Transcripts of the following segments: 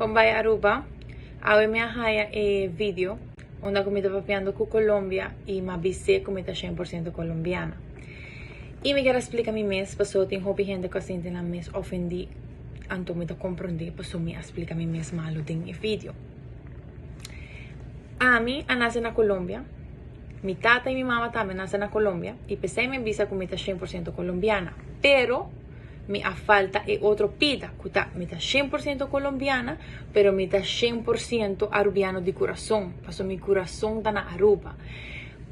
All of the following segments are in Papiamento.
Con bay Aruba? Awe mi a haya e video unda cu mi ta papiando cu Colombia y mi a bis'e cu mi ta 100% colombiana. Y mi kier a splica mi mes pasobra tin hopi hende cu a sinti nan mes ofendi, anto mi ta comprende pasobra mi a splica mi mes malo den e video. Ami a nace na Colombia, mi tata y mi mama tambe a nace na Colombia y p'esey mi a bisa cu mi ta 100% colombiana, pero mi a falta e otro pida cu ta mi ta 100% colombiana, pero mi ta 100% arubiano di curason, pasobra mi curason ta na Aruba.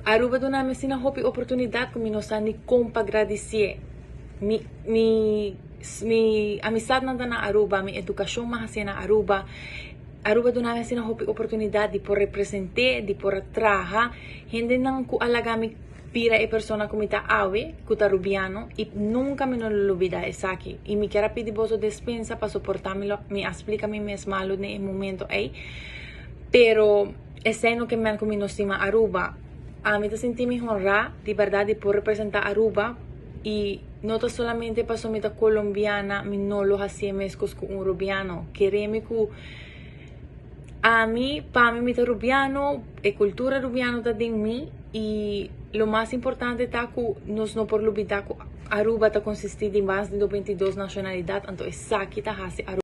Aruba duna mi asina hopi oportunidad cu mi no sa ni con pa gradicie. Mi mi mi amistadnan ta na Aruba, mi educacion mi a haci na Aruba. Aruba duna mi asina hopi oportunidad di por represente, di por a traha. Hendenan cu a laga mi bira e persona cu mi ta awe, cu ta Rubiano, y nunca mi no lo lubida esaki. Y mi kier a pidi boso despensa pa soporta mi lo mi a splica mi mes malo den e momento ey, pero esey no ke men cu mi no stima Aruba. Ami ta sinti mi honra di berdad di por representa Aruba y no ta solamente pasobra mi ta Colombiana mi no lo haci'e mescos cu un Rubiano. Kere mi cu Ami, pa mi mi ta Rubiano, e cultura Rubiano ta den mi y lo mas importante ta cu nos no por lubida cu Aruba ta consisti di mas di 92 nacionalidad, anto esaki ta haci Aruba.